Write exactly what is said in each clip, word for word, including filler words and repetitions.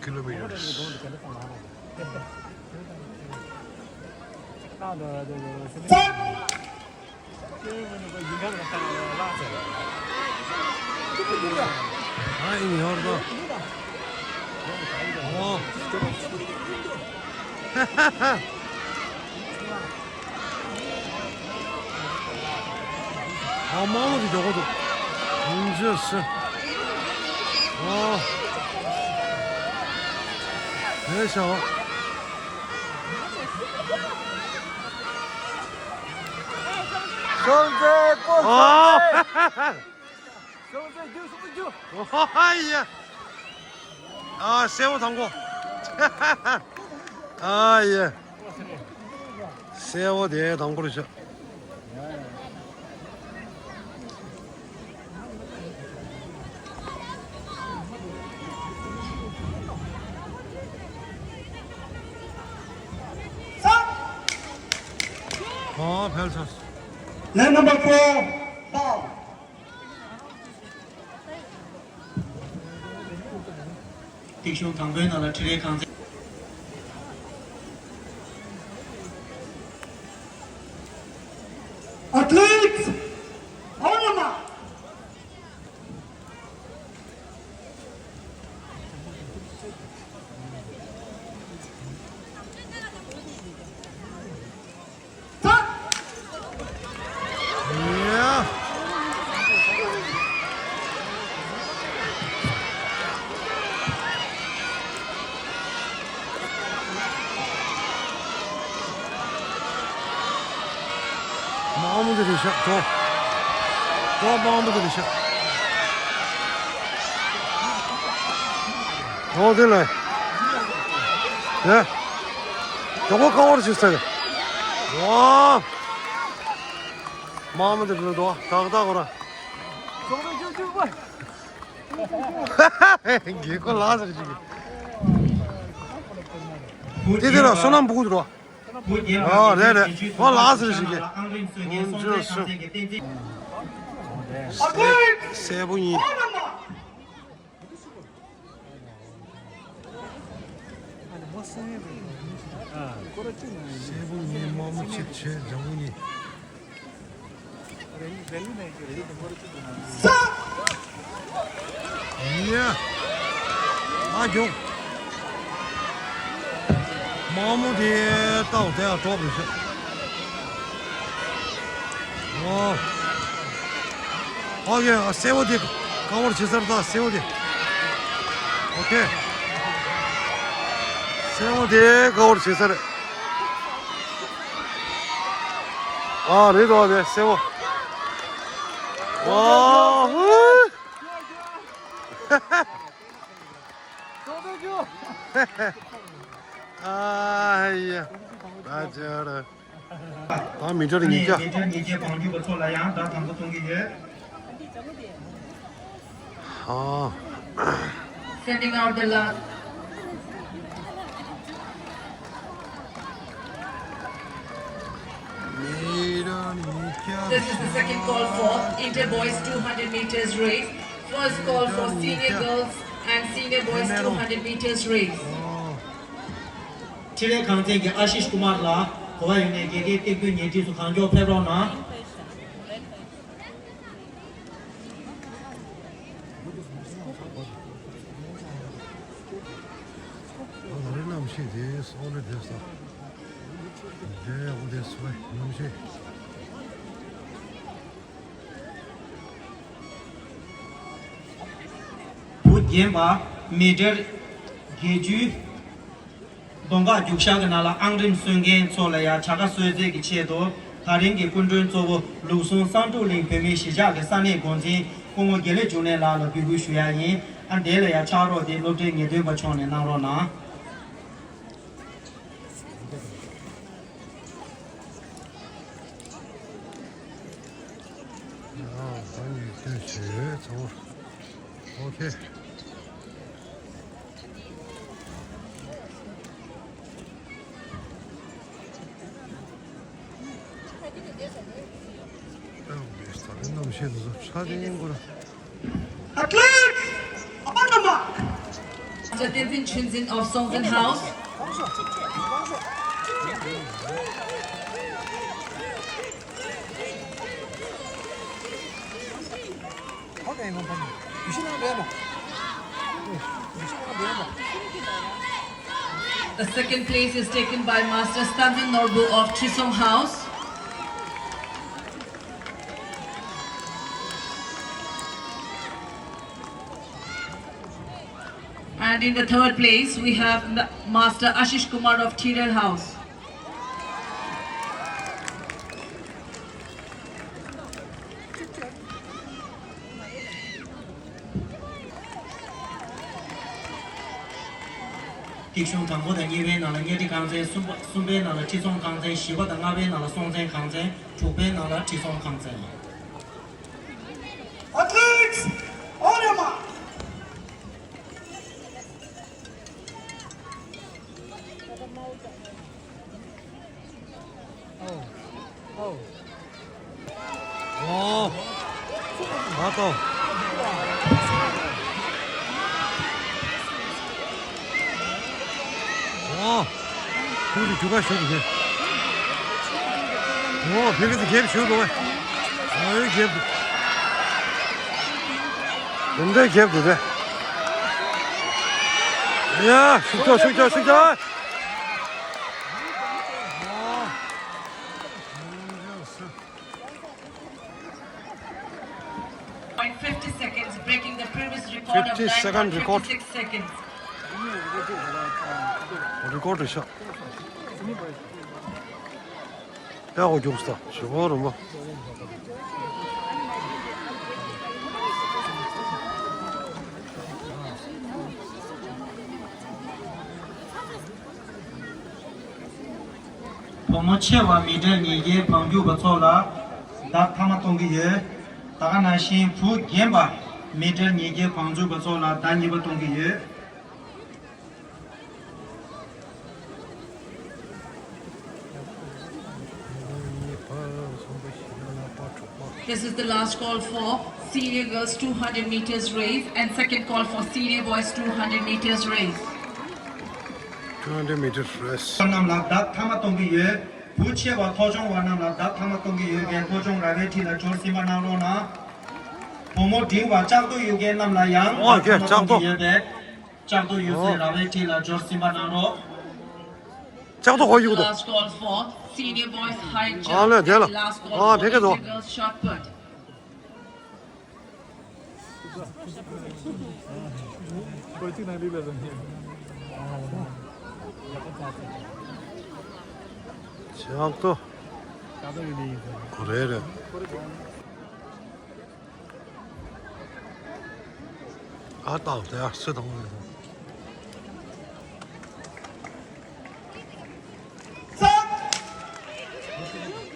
kilometers. ཨ་ཡིན་ཡོད་དོ། ཨོ། ཨ་མང་པོ་ཞིག་འཇོག་གི་འདུག་ཡིན་ཅི་སི། ཨོ། རེད་ཤག་སོང་ཙེ་པོ། ཨོ། སོང་ཙེ་རྒྱུ་སོང་ཙེ་རྒྱུ། ཨོ་ཡ། ཨ་སེར་པོ་དང་པོ། ཨ་ཡ། སེར་པོ་དེ་དང་པོ་རེད་ཤག་ཨོ་ཕེལ་ཚར། Line number four, ball. ཏིག་ཤོང་དང་པོའི་ནང་ལ་ཁྲི་རལ་གང་ཚད། Athletes, on your mark. མང་པོ་འདི་རེད་ཤག་གྲོ། གྲོ་མང་པོ་འདི་རེད་ཤག་གྲོ་དེ་ལ། ཡ། གྲོ་གོ་ཁ་བར་ཞིག་ཟེར། ཝ། མང་པོ་འདི་རེད་དོ། ཏག་ཏག་གོ་ར། རྒྱལ་ཁོ་ལ་ཟེར་ཞིག་དེ་དེ་ལ་བསོད་ནམས་ཕྲུ་གུ་འདུག་རོ། ཨོ་རེད་རེད། ཨོ་ལགས་སེ་ཞིག་གི། ཨོ་ཇོ་སུ། སེ་སེར་པོ་གཉིས། སེར་པོ་གཉིས་དམར་མོ་གཅིག་བྱས་ལྗང་གུ་གཉིས། ཡ། ཨ་ཇོ། དམར་མོ་དེ་ལྟ་བ་དེ་ཡང་གྲོགས་རེད་ཤག་ཨོ། ཨོ་ཡ། སེར་པོ་དེ་ཀ་བར་བྱེད་ས་རེད། ད་སེར་པོ་དེ། ཨོ་ཁེ། སེར་པོ་དེ་ཀ་བར་བྱེད་ས་རེད། ཨ་རེད་དོ། དེ་སེར་པོ། ཝ་ཧུ། ཨ་ཡ། ད་ཅར། ད་མི་ཊར་ཉིས་བརྒྱ། མི་ཊར་ཉིས་བརྒྱ་བང་རྒྱུག་པ་ཚོ་ལ་ཡང་ཟླ་དང་པོ་གཏོང་གི་ཡོད། ཨ། Sending out the last. མི་ཊར་ཉིས་བརྒྱ། This is the second call for inter boys two hundred meters race. First call for senior girls and senior boys two hundred meters race. ཨ། ཁྲི་རལ་གང་ཚད་ཀྱི་ཨ་ཤིཤ་ཀུ་མར་ལགས། གོ་བ་ཡོད་ནས་དགེ་རྒན་སྟེགས་བུའི་ཉེ་འཁྲིས་སུ་གང་མགྱོགས་ཕེབས་རོགས་གནང་། ཨ་རི་གནམ་གཤིས་དེ་སོག་རི་དེ་ས། དེ་ཡག་པོ་དེ་སོག་གནམ་གཤིས། བུ་རྒན་པ་མི་ཊར་བརྒྱད་ཅུ། གདོང་ཁ་རྒྱུག་ཤག་གི་ནང་ལ་ཨང་རིམ་སྲོལ་མཁན་ཚོ་ལ་ཡང་བྱ་དགའ་གསོལ་སྩལ་གྱི་ཆེད་དུ། ད་རིང་གི་སྐུ་མགྲོན་གཙོ་བོ་ལུགས་ཟུང་བསམ་གྲུབ་གླིང་བོད་མིའི་གཞིས་ཆགས་ཀྱི་ས་གནས་འགོ་འཛིན་སྐུ་ངོ་དགེ་ལེགས་འབྱུང་གནས་ལགས་ལ་འབོད་སྐུལ་ཞུ་ཡག་ཡིན། ཨ་འདི་ལ་ཡང་ཕྱག་རོགས་དེ་སློབ་གྲྭའི་ངེས་སྟོན་པ་མཆོག་ནས་གནང་རོགས་གནང་། ཨ་ད་ངེས་སྟོན་བྱས་ཚར། ཨོ་ཁེ། ཨ་ད་གནམ་གཤིས་འདི་ཚོ་ཚ་དེ་ཡིན་དགོས་ར། Athletes, on the mark. Mister Tenzin Chunzin of Songzin House. The second place is taken by Master Stanvin Norbu of Trisong House. And in the third place, we have Ma- Master Ashish Kumar of Tirel House. ཐིག་གཞུང་དང་པོ་དང་གཉིས་པའི་ནང་ལ་གཉའ་ཁྲི་རྐང་རྩེན། གསུམ་པ་གསུམ་པའི་ནང་ལ་ཁྲི་སྲོང་རྐང་རྩེན། བཞི་པ་དང་ལྔ་པའི་ནང་ལ་སྲོང་བཙན་རྐང་རྩེན། དྲུག་པའི་ནང་ལ་ཁྲི་སྲོང་རྐང་རྩེན། Athletes, on your mark. ཨོ། ཨོ། ཨ་ཏོ། ཨོ། ཁྱོད་ཀྱི་རྒྱུ་ཁ་ཞུ་དགོས། ཨོ། ཕ་གི་དེ་རྒྱབ་ཞུ་དགོས། ཨོ་རྒྱབ་དགོས། དེ་འདྲ་རྒྱབ་དགོས་རེད། ཡ། ཤུགས་རྒྱོབ། ཤུགས་རྒྱོབ། ཤུགས་རྒྱོབ། Point fifty seconds, breaking the previous record of fifty second record. Nine point fifty six seconds. Record རེད་ཤག་ཡག་པོ་རྒྱུགས་སོང་། ཞེ་པོ་རིང་པོ། བུ་མོ་ཆེ་བ་མི་ཊར་ཉིས་བརྒྱའི་བང་རྒྱུག་པ་ཚོ་ལ་ཟླ་ཐ་མ་གཏོང་གི་ཡོད། ད་ག་ནང་བཞིན་བུ་རྒན་པ་མི་ཊར་ཉིས་བརྒྱའི་བང་རྒྱུག་པ་ཚོ་ལ་ཟླ་གཉིས་པ་གཏོང་གི་ཡོད། This is the last call for senior girls two hundred meters race and second call for senior boys two hundred meters race. Two hundred meters race. རྣམས་ལ་ཟླ་ཐ་མ་གཏོང་གི་ཡོད། བུ་ཆེ་བ་ཐོ་ཆུང་བ་རྣམས་ལ་ཟླ་ཐ་མ་གཏོང་གི་ཡོད་མཁན་ཐོ་ཆུང་ར་བའི་འཁྲིས་ལ་འབྱོར་ཟིན་པ་གནང་རོགས་གནང་། བུ་མོ་འབྲིང་བ་ལྕགས་རྡོ་གཡུག་མཁན་རྣམས་ལ་ཡང་ཨོ་ཟླ་ཐ་མ་གཏོང་གི་ཡོད་པས། ལྕགས་རྡོ་གཡུག་སའི་ར་བའི་འཁྲིས་ལ་འབྱོར་ཟིན་པ་གནང་རོགས། ལྕགས་རྡོ་གོ་གཡུག་དོ། Last call for senior boys high jump. ཨ་ལས་དེ་ལ། Last call ཨ་for ཕེ་ཁེ་དོ། Senior girls shot put. ལྕགས་རྡོ། རེད་རེད། ཨ་ཏག་དེ་ཨ་སུ་དང་།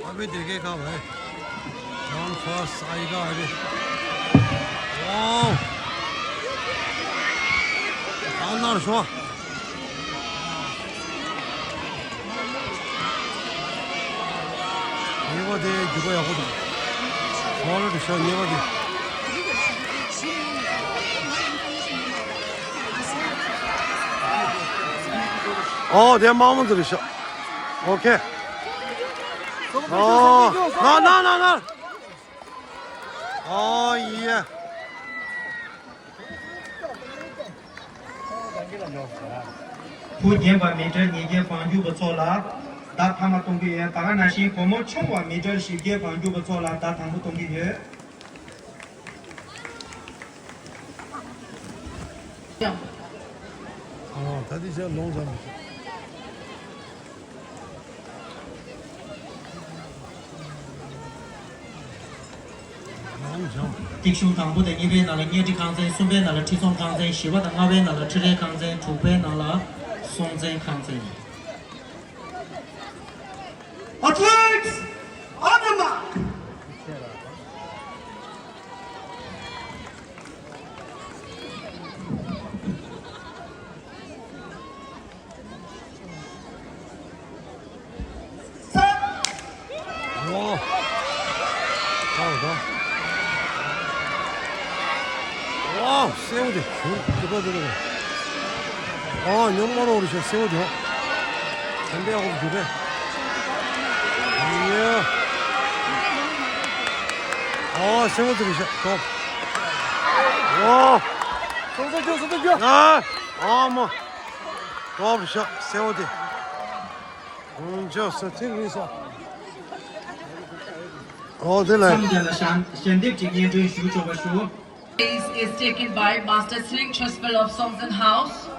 ཨ་བེ་དེ་གེ་ཁ་བའི། རང་ཚོ་ས་ཡི་ག་རེ། ཝའོ། ཨ་ནར་ཤོ། ཉེ་བ་དེ་རྒྱུག་པ་ཡག་པོ་འདུག་ཧོལ་དུ་ཤོག་ཉེ་བ་དེ། ཨོ་དེ་དམག་མོ་ཚོ་རེད་ཤག་ཨོ་ཁེ། ཨོ་ན་ན་ན་ན། ཨོ་ཡེ། བུ་རྒན་པ་མི་ཊར་ཉིས་བརྒྱའི་བང་རྒྱུག་པ་ཚོ་ལ་ཟླ་ཐ་མ་གཏོང་གི་ཡོད། ད་ག་ནང་བཞིན་བུ་མོ་ཆུང་བ་མི་ཊར་བཞི་བརྒྱའི་བང་རྒྱུག་པ་ཚོ་ལ་ཟླ་དང་པོ་གཏོང་གི་ཡོད། ཨ་ད་དེ་ཤ་ལོང་ཙམ། ཐིག་གཞུང་དང་པོ་དང་གཉིས་པའི་ནང་ལ་གཉའ་ཁྲི་རྐང་རྩེན། གསུམ་པའི་ནང་ལ་ཁྲི་སྲོང་རྐང་རྩེན། བཞི་པ་དང་ལྔ་པའི་ནང་ལ་ཁྲི་རལ་རྐང་རྩེན། དྲུག་པའི་ནང་ལ་སྲོང་བཙན་རྐང་རྩེན། Athletes, on the mark. ཝའོ། ཨའོ་ད། ཝའོ་སེའུ་དེ་ཞུ་དེ་པ་དེ་རེད། ཨོ་ཉོ་མ་རོགས་རེ་ཤ་སེ་བོ་དེ། ཐན་པའི་ཨོ་རྒྱུ་རེད། ཡ། ཨོ་སེ་བོ་དེ་རེ་ཤ་ཏོབ། ཨོ། སོང་ས་རྒྱུ་སོང་ས་རྒྱུ། ཨ། ཨོ་མོ། ཏོབ་རེ་ཤ་སེ་བོ་དེ། ཨུམ་ཇོ་སོ་ཚིག་རེ་ཤ། ཨོ་དེ་ལ། ཁམས་བརྒྱ་ལ་ཞལ་ཞལ་འདེབས་ཀྱི་སྙན་སྒྲོན་ཞུ་ཆོག་པ་ཞུ། Is, is taken by Master Sring Chosbal of Songtsen House.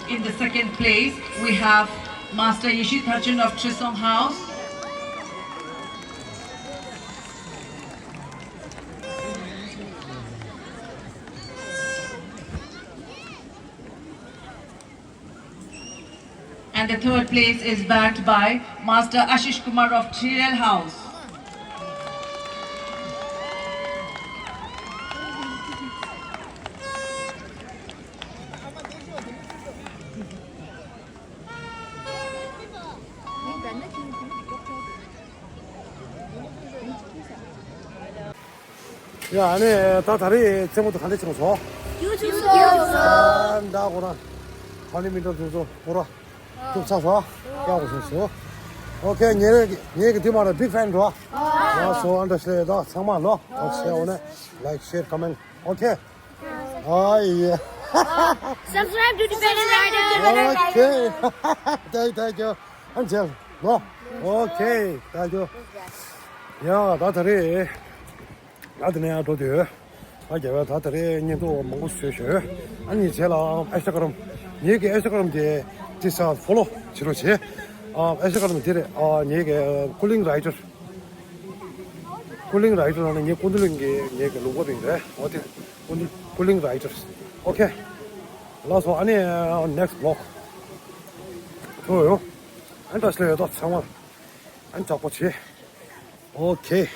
In the second place, we have Master Yeshi Tharchin of Trisong House. And the third place is bagged by Master Ashish Kumar of Thirel House. ཡ་ཨ་ནི་ད་ད་རེས་རྩེད་མོ་དེ་ག་འདྲ་བྱུང་སོང་། ཡུ་ཆུ་སོ། ཨ་ད་ཁོ་རང་ཁ་ནི་མི་འདྲ་འདུག་ཚོ་ཁོ་ར་ཐུབ་ཚ་སོ། ཡག་པོ་བྱུང་སོང་། ཨོ་ཁེ། ངེད་ངེད་ཀྱི་དེ་མ་ར་big fan འགྲོ། ཡ་སོ་ཨ་འདྲ་ཞིག་ད་ཚང་མ་ལོ། ཨོ་ཁེ། འོ་ནས་like, share, comment. Okay. ཨ་ཡེ། Subscribe to Defense Rider. Okay. Thank you, thank you. ཨ་མཇལ་ལོ། Okay, thank you. ཡ་ད་ད་རེས། ང་དེ་ནས་ཡར་འགྲོ་དུས། ང་རྒྱལ་བས་ད་ད་རེས་བརྙན་ཐུང་མང་པོ་བཟོས་ཤོད། ཨ་ནི་བྱས་ལ་ཨེ་སི་ཊ་གྷ་རམ། ངེད་ཀྱི་ཨེ་སི་ཊ་གྷ་རམ་དེ་ཏི་ས་ཕོ་ལོ་བྱེད་རོགས་བྱེད། ཨ་ཨེ་སི་ཊ་གྷ་རམ་དེ་རེད། ཨ་ངེད་ཀྱི་ཀུ་ལིང་རའི་ཊར། ཀུ་ལིང་རའི་ཊར་ནང་ནས་ངེད་ཀུན་ཏུ་ལིང་གི་ངེད་ཀྱི་ལུང་པ་རིང་རེད། འོ་དེ་ཀུན་ཏུ་ཀུ་ལིང་རའི་ཊར། ཨོ་ཁེ། ལགས་སོ། ཨ་ནི་next vlog ཐུག་ཡོང་། ཨ་ནི་ད་ཤི་ལ་ཡོད་དོ་ཚང་མ། ཨ་ནི་དྲག་པོ་བྱེད། Okay.